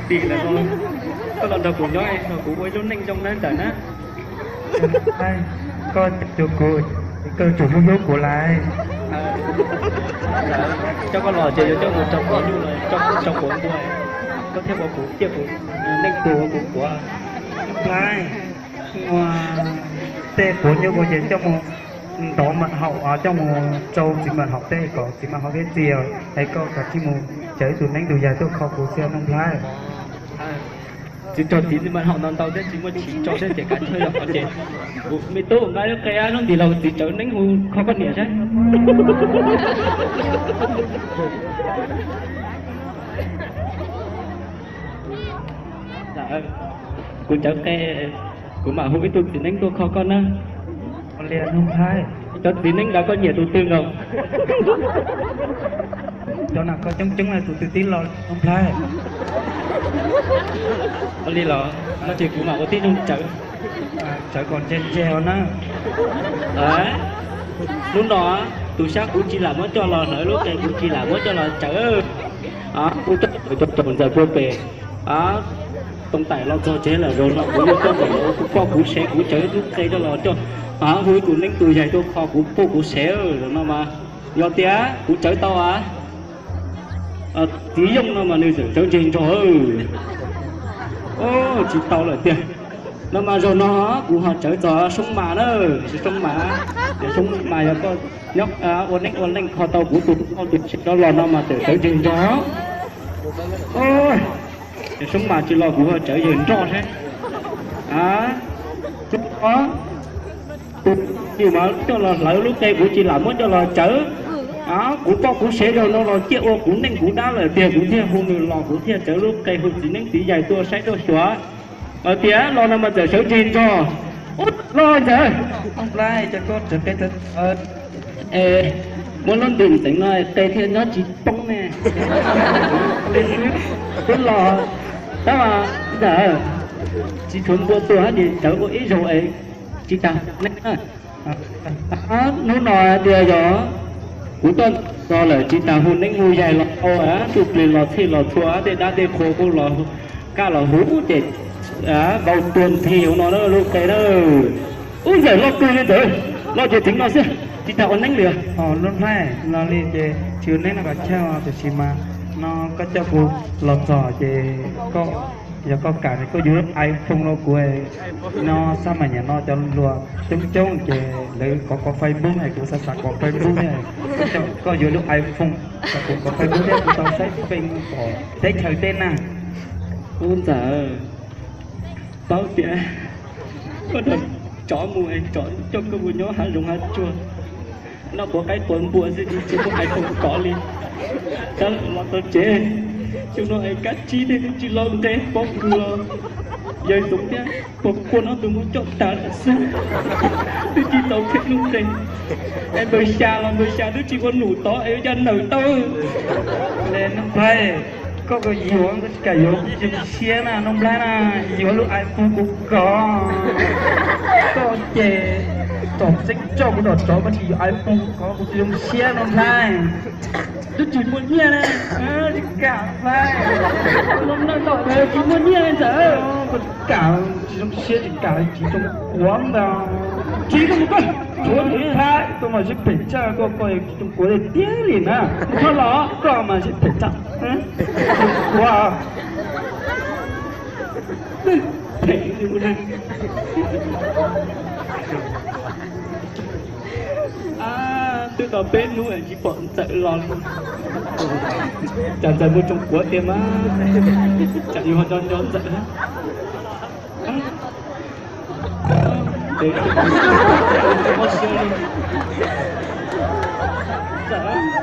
Tim lawm, koj los nrog kuv nyob, kuv ua ib lub neej zoo na ntxawm na. Koj, koj tsum hlub hlub kuv lawm. Coj koj los ces yuav coj mus rau quav nyuj los coj rau quav npua, koj thiaj ua kuv ciaj kuv neej tuag ua kuv quav. Nplhaib, ua tej quav nyuj ua ces coj mus ntov mam haum, coj mus rau txiv mam haum tej kom txiv mam haum thiab txiv, es koj kav tsij mus cawm tus neeb tus yaig tuaj kho kuv xwb Nuj Nplhaib. Txiv rog txiv mam haum ntau ntau thiab tsis muaj tsis tso thiab ces kav tsij yog qhov ces. Me tub, nqa lub qe hnub ntxiv los txiv tsawv neeb hu kho koj niam saib. Kuv tsawv qe, kuv mam hu ib tug txiv neeb tuaj kho koj na. Ua li Nuj Nplhaib. Cov txiv neeb ntawd koj nyiam tus twg nkaus? Cov no koj coob coob tus twg tib los Nuj Nplhaib? Ua li los no ces kuv mam ua tib zoo tsawv. Tsawv kom ntseg ntseg os na. Hnub no tus sab kuv tsis lam muab coj los hlawv, lub qe kuv tsis lam muab coj los tsawv. Kuv coj cov caum ntxawm puag pem Tooj Taim los txog tsev lawm, zaum no kuv yuav coj ntawm kuv poj kuv sev, kuv tsawv lub qe coj los coj, hu ib tus neeb tus yaig tuaj kho kuv poj kuv sev. Zaum no mas yog tias kuv tsawv tau as, txiv yooj no mas nws txawm tsawv ntseg nrog. Tsis tau lawm tiag. No mas zaum no kuv ho tsawv txog Soob Mas na, Soob Mas, Soob Mas yog koj nyob ua neeb ua leej kho tau kuv tus poj tus sev rov los no mas txawm tsawv ntseg nrog. Soob Mas tsis los kuv ho tsawv yawg nroj thiab. Tus yus mas coj los hlawv lub qe kuv tsis lam muab coj los tsawv. Kuv poj kuv sev zaum no los ciaj ua kuv neej kuv dab lawm tiag, kuv thiaj hu nws los kuv thiaj tsawv lub qe hu txiv neeb txiv yaig tuaj saib tuaj xyuas. Tias los no mas txawm tsawv ntseg nrog. Ub, los ntxawm. Nplhaib, cov koj tsawv qe, muab lub ntim ntxeev no qe thiaj nyob tsis poob ne. Twb los tab mas ntxawm, tsis tshuav npua tua hab ces tsawv ua ib zaug es tsis tas neej na. Hnub no tias yog kuv tuaj txog lawm tsis tas hu neeb hu yaig los tau, tuj plig los txhij los txhua tej dab tej qhua kuj los kaj los huv ces vau tuag nthi hauv no na lub qe na. Ub, ntxawm loj kawg li ntxawm, los ces tseev no xwb, tsis tas ua neeb li. Lub Nplhaib, no li ces tsis ua neeb no koj chawj, tiam sis mas no koj coj kuv los txog ces koj, yog koj kam ces koj yuav lub iPhone rau kuv. No xab mas nyam no cov hluas coob coob ces lawv kov kov Facebook es kuv xav xav kov Facebook thiab. Koj yuav lub iPhone rau kuv kov Facebook thiab kuv tau saib feem pom teb chaws tej na. Ub, ntxawm, paub tias koj nrog tsov mus es tsov coj koj mus nyob hav zoov hav tsuag, noj quav qaib quav npua xwb tsis muaj iPhone kov li. Tab los txog tsev, xyoo no es kab tsib thiaj twb tsis los nqe pob kws los, yawg Txoov thiab pog Quaj no tus muab coj tag lawm xwb, twb tsis tau tsheej lub qe. Es npawg Xya los npawg Xya twb tsis ua num tod es ua cas nawm tau. Nuj Nplhaib, koj yuav koj tsis kam yuav kuv tsis zoo siab na Nuj Nplhaib na, yuav lub iPhone kuv kov. Koj ces tom tseeb tso kuv tom tsov koj tsis yuav iPhone kuv kov kuv tsis zoo siab Nuj Nplhaib. Twb tsis muaj nyiaj ne, tsis kam Nplhaib. Tsis muaj nyiaj ne ntxawm, koj tsis kam, tsis zoo siab tsis kam tsis zoo kuav ntag. Tsis koj mus koj, tshuav Nuj Nplhaib koj mas sib phem tshaj, koj koj tsis zoo kuav tiag tiag li na. Koj los koj mas sib phem tshaj, kuav. Phem li ua neeg. Twb tau peb hnub tsis pom ntxawm los li. Tsam ntxawm mus tsoo kuav tiag mas, tsam yus ho nco nco ntxawm.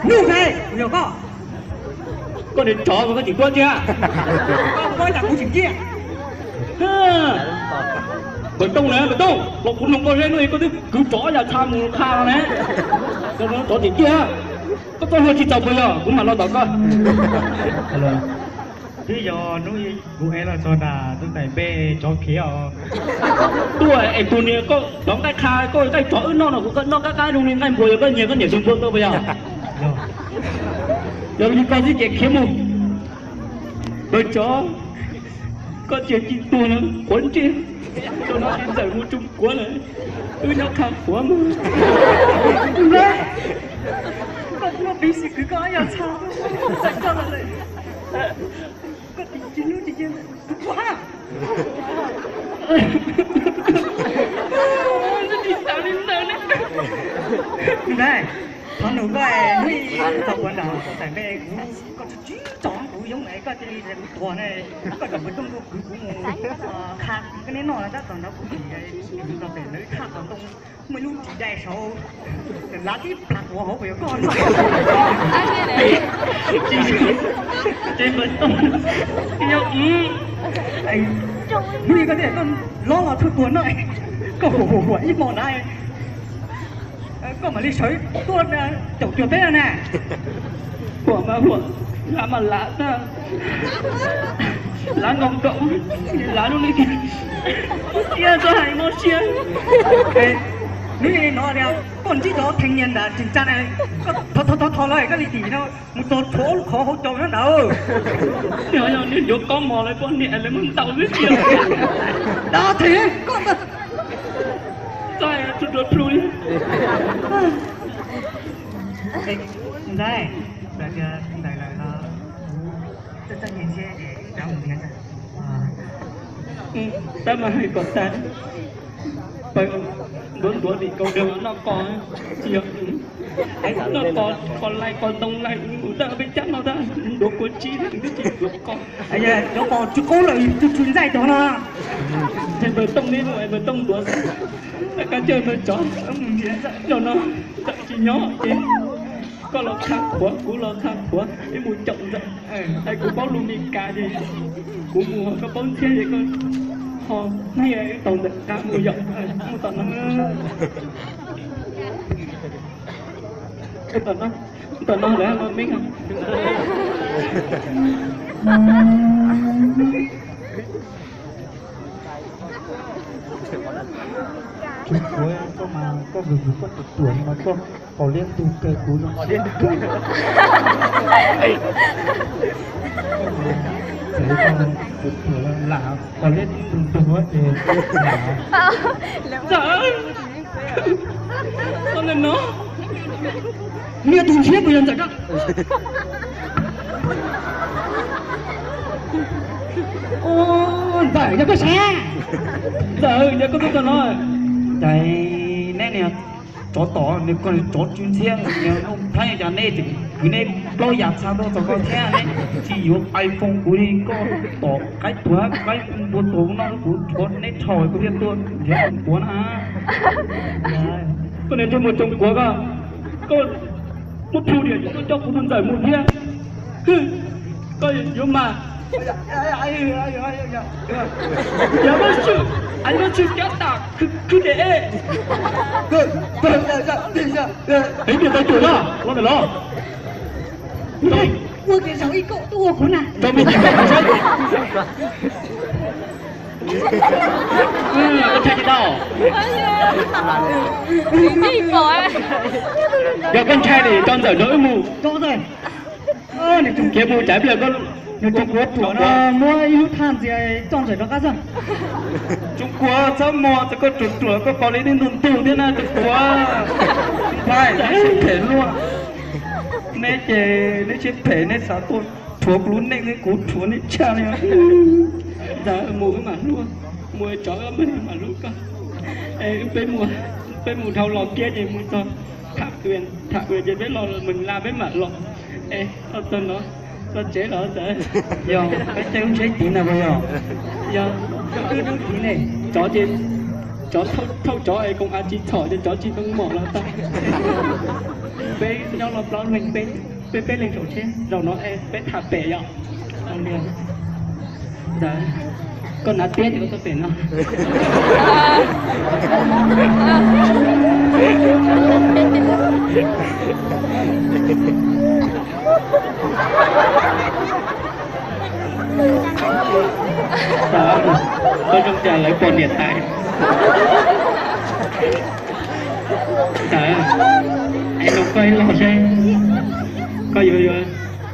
Nuj Nplhaib, yog koj. Koj niag tsov mas koj tseem tuaj tiag. Koj ua cas kuv tseem ciaj. Npawg Tooj na, Npawg Tooj, los kuv noog koj zeb hnub koj twb kwv tsov yam txha mus qha no ne. Tsov tseem ciaj. Koj txoj hlua tsis txaus puas yog kuv mam los tom koj. Twb yog hnub kuv ev los txog nram tus tais npe tsov khiav os. Tuaj es tus niag koj cov nqaij qha koj nqaij tsov wb noj no kuv noj qab qab zoo li nqaij npua, yog koj nyiag koj niam tus npua tuaj puas yog? Yog li koj xwb ces khiav mus. Npawg tsov, Koj tsis yog ci tuag los quav ntsej, tau no ces Ntxawm mus Tsuas Kuav lawm, wb nyob Qhab Qhuav mas. Koj muaj peev xwm kwv koj ob yam txha, Ntxawm koj los lawm. Koj tsis hnub tsis cia kuv quaj. Ntxawm, thov nug koj, hnub ib txog kuv nram tawm npe kuv, koj tsis tso kuv yoov es koj cia li kuv tuag ne, koj cov npawg Tooj tuaj kwv kuv mus qha koj neb noj tab tom nrog kuv tim, kuv mus txog pem lawv thaj tom ntoo muaj ib lub ris dai saud, lav tib plag tuav hauv puas yog koj? Ces npawg Tooj, hnub ib koj thiaj tuaj lob los tshuaj tuag no, koj huam huam huam ib hmo na, koj mam li sawv tuaj caum cuag peb no na. Huam mas huam, lav mas lav tag, lav nkaus nkaus, lav lub li tiag, txhob hais mob siab. Hnub no tias koj ntsib cov theej nias nram tseem tsa na, koj thov thov thov lawv koj li tim no mus txog tshuav lub qhov hauv caum nyob ntawd. Yog niag yuav kob mos lawv poj niam lawv muab ntaus xwb tiag. Dab theej koj txhob rua plhu li. Ntxawm, ntawm lawm no, txaj txaj nyiag ntshiab es rov mus ntiav ntag. Tab mas hais kom tag, ntuav ntuav tim kaus deg noj qos, tsis yog noj qos, qos lais qos ntoo lais mus tab peb cab no tab ntuav kua tsib twb tsis ntuav qos. Cov qos tsis qub lawm tsuj tsuj ntxaij tod no. Npawg Tooj neb mus, npawg Tooj ntuav xwb, koj coj npawg tsov mus ntiav ntag. Zaum no Ntxawm tsis nyob ces koj los Qhab Qhuav, kuv los Qhab Qhuav, wb mus caum Ntxawm. Es kuv paub lus Mes Kas ces kuv mus, koj paub ntxhiab ces koj ho, nej wb tau Ntxawm qab mus yom. Mus tom no, mus tom no, mus tom no lawv los meb. Tsuas Kuav, koj mas koj vwm vwm koj tus tuam no mas koj qos liab ntug kawg kuv no. Txawm koj tus tuam lam qos liab ntug ntug ces lam. Ntxawm, koj ntawm no, niag tus ntshiab puas yog Ntxawm koj? Ntxawm yog koj sav? Ntxawm yog koj tuaj txog no. Cas neb niag tsov tom nws koj tsov tsw ntxhiab, nws lub plhaib cas neb tseem kwv neb plaub yam txha tuaj txog koj thiab, neb tsis yuav iPhone kuv li, koj tom qaib tuag qaib npua tuag no kuv rhuav neb rhau kuv thiaj tuaj nrhiav Tsoom Kuav na. Koj niag ntsej muag Tsoom Kuav koj, koj muab plhu diam tuaj coj kuv tus Ntxawm mus thiab. Koj yuav mas. Yog koj swm, koj swm cab tam khwv de e. Peb niag tau cuam na, los ntawm los. Ua kev zaum ib kauj tuaj ua kuv na. Rau me nyuam saib. Koj ntshai tsis tau. Yog koj ntshai li, tso Ntxawm nrog wb mus. Khiav mus tsam pliag koj, nws Tsoom Kuav ruam no muab ib lub thaj ntxias coj Ntxawm rov qab xwb. Tsoom Kuav txhob muag, txawm koj ruam ruam koj qos liab ntug ntug thiab na Tsoom Kuav. Ntxawm, neb siab phem luaj. Neb ces neb siab phem, neb xav tuaj rhuav kuv lub neej, kuv rhuav neb tshaj li. Ntxawm, mus wb mam hlub, mus tsov wb mam hlub koj. Es peb mus, peb mus dhau los kiab ces mus txog tham, tham ces peb los mus la peb mam los. Es txog no, txog tsev los Ntxawm. Yog peb caij lub tsheb tiv na puas yog? Yog, wb lub tiv ne. Tsov ces, tsov thauj tsov es koom av tsis txhom ces tsov tsis tau mom los tau. Peb nyob los plaub leeg, peb peb leeg saum tsheb, zaum no es peb tham pem yom. Ntxawm, koj hnav tiab ces koj tuaj pem no. Koj zoo cas lawv pom niam tais. Ntxawm, es nug koj ib lo seb, koj yuav,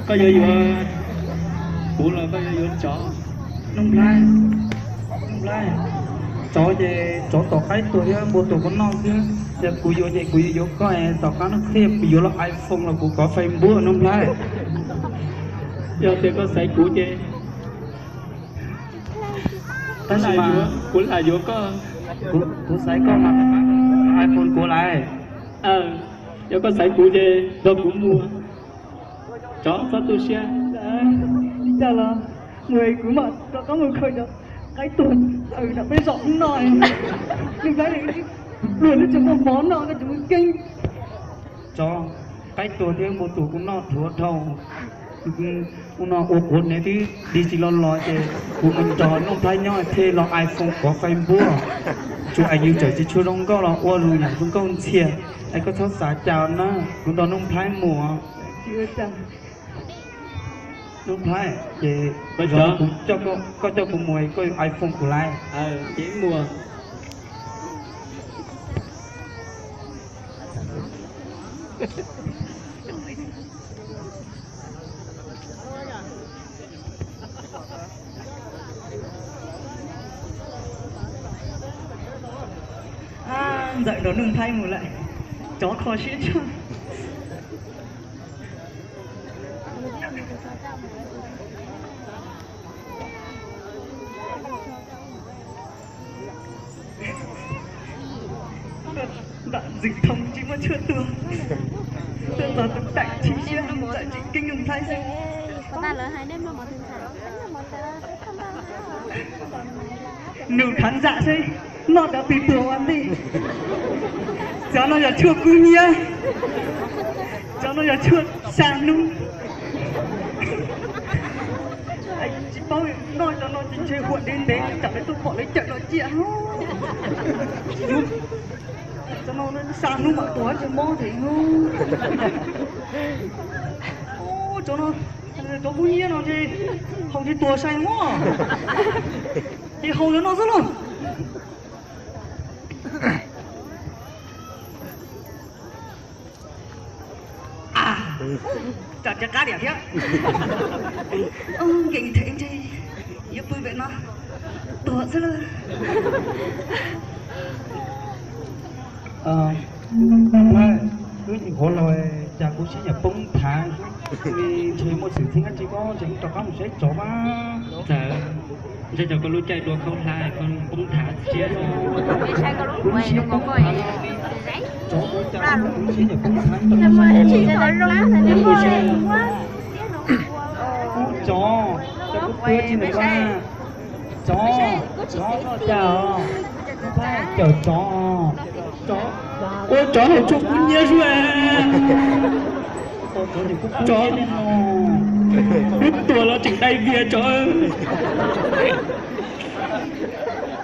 koj yuav yuav kuv los koj yuav yuav tsov? Nplaib, Nplaib, tsov ces tsov tom qaib tuag thiab npua tuag kuv noj xwb. Yog kuv yuav ces kuv yuav yuav koj, tom qab no thiaj yuav los iPhone los kuv kov Facebook no Nplaib. Yog tias koj xaiv kuv ces, tab sis mas kuv lam yuav koj. Kuv xaiv koj mas iPhone kuv lawm. Yog koj xaiv kuv ces nrog kuv mus. Tsov, txhob tu siab. Li cas los mus, kuv mam rov qab mus khaws cov qaib tuag tawm nram peb zos no. Nplaib, luag twb tsis muaj mov noj koj tseem mus keeb. Tsov, qaib tuag thiab npua tuag kuv noj dhuav dhau. Ua no ua quav hneev twb dig tsis los los ces kuv mus nrog Nuj Nplaib nyob thiaj los iPhone kov Facebook. Tsuas es yus tseem tsis tshua zoo nkauj los ua lus yam zoo nkauj ntxhias. Es koj txhob xav cas na, kuv nrog Nuj Nplaib mus. Nuj Nplaib, ces kuv, koj coj kuv mus, koj yuav iPhone kuv lawm. Ntxawm nrog Nuj Nplaib mus lawm, tsov kho siab tshaj. Nram ntxwg thoo tsis muaj tshuaj tuag, tuaj txog tus taim chim siab, txawm tsis keeb Nuj Nplaib xwb. Nug khav ntxam seb noj cov twg tuag ua ntej. Cov no yog tshuaj kub hnyiab, cov no yog tshuaj xa hnub. Tsis paub noj cov no ces ntshe huam ntev ntev tsam lawv tuaj pom lawv cawm no ciaj. Tsis yog, cov no xa hnub mam tuag tsis mob thiab. Cov no, cov kub hnyiab no ces haus tsis tuag sai mob, ces haus cov no xwb lauj. Tsam tsis qab diam thiab. Nkees them ntshe yuav pw pem no tuag xwb lauj. Wb nyuam qhuav los cas kuv siab nyiam poob thav, ntshe muaj xwm txheej dab tsi koj ntshe wb rov qab mus saib tsov mas. Txawm ntshe cov koj lub caij dua khaub hlab koj poob thav siab, kuv lub siab poob thav li tsov ua cas kuv lub siab nyiam poob thav li. Ub tsov, cas koj pw tsis ntev na. Tsov, tsov noj cas os? Cawm tsov, tsov, ua tsov haus tshuaj kub hnyiab xwb. Tsov, wb tuag los tseem dai vias tsov.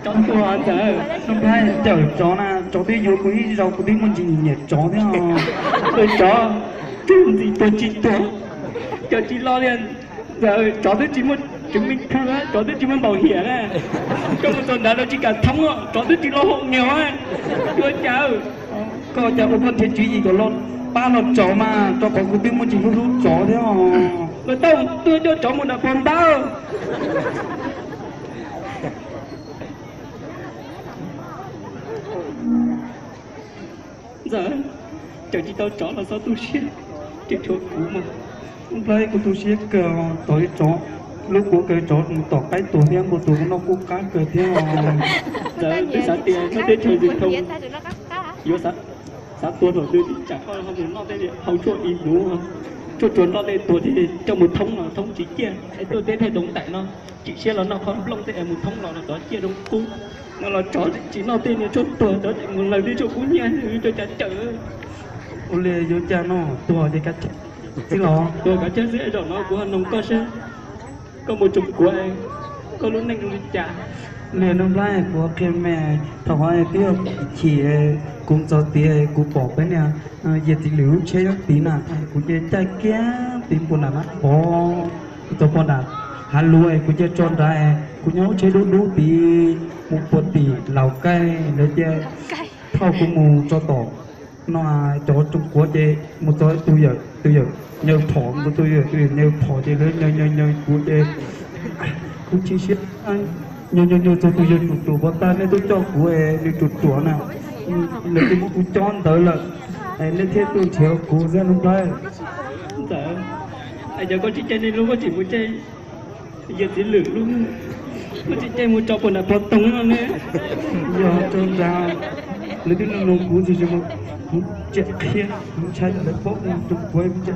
Tsov tuag ntxawm, Nuj Nplaib, cawm tsov na, tsov twb yuav kuv ib zaug kuv twb muaj ntsis nyiam tsov thiab. Tsov, tsov ntxim tuag tsis tuag, cawm tsis los li. Ntxawm, tsov twb tsis muaj chứng minh thư, tsov twb tsis muaj bảo hiểm na. Koj mus txog ntawd lawv tsis kam thoob, tsov twb tsis los hộ nghèo. Ua cas, koj cas ua koj nrhiav tswv yim kom los pab los tsov mas, rau qhov kuv twb muaj ntsis hlub hlub tsov thiab. Los tau tuaj coj tsov mus nram pog ntab. Ntxawm, cawm tsis tau tsov los txhob tu siab, tseem tshuav kuv mas. Nplaib, kuv tu siab kawg, tos ib tsov, lub kuav kawg tsov mus tom qaib tuag thiab npua tuag kuv noj kub qab kawg thiab. Ntxawm, twb xav tias nyob teb chaws Zim Thoo yuav xav tuag thaum twg, tsam koj ho mus noj tej haus tshuaj ib hnub, tshuaj tsuag noj tej tuag thiab coj mus thoob los thoob tsis ciaj. Es tuaj teb chaws Doov Taim no, tsim siab los noj qhob nplooj tej es mus thoob los los tsov ciaj zoo qub. No los tsov tsis noj tej niag tshuaj tuag, tsov tseem mus laws tej tshuaj kub hnyiab, cov cas cawm. Ua li yuav cas no, tuag ces kav tsij los, tuag kav tsij xwb. Zaum no kuv ho noog koj seb, koj mus tsoom kuav, koj lub neej zoo li cas? Li Nuj Nplaib, kuv qhia me, thaum twb yog chim, kuv txog tid kuv pom peb niag yawm txiv lwm lub tsheb nyob tid na, kuv cia caij kiag tid puag nram Nab Pov, txog puag nram hav lug, kuv cia tso nrad, kuv nyob lub tsheb dub dub tid mus puag tim Laus Kaij, lawv cia thauj kuv mus tso tom no. Cov tsoom kuav ces mus txog tus yawm, tus yawm nyaw phom, mus txog tus yawm, tus yawm nyaw phom ces lawv nyaw nyaw nyaw kuv ces Kuv chim siab, nyuag nyuag nyuag txog tus yawg ruam ruam pov tag nej tuaj coj kuv es nws ruam ruam na, nws twb muab kuv cob ntawd lawm, es nej thiaj tuaj nrhiav kuv xwb Nuj Nplhaib. Ntxawm, es cov koj tsis caij nej lub, koj tseem mus caij yawg txiv lwm lub, koj tsis caij mus tso puag nram Phov Toog no ne. Yog rau ntawd, lawv twb nug nug kuv ntxiv, kuv tseem qhia, kuv ntshai lawv paub tus kuv.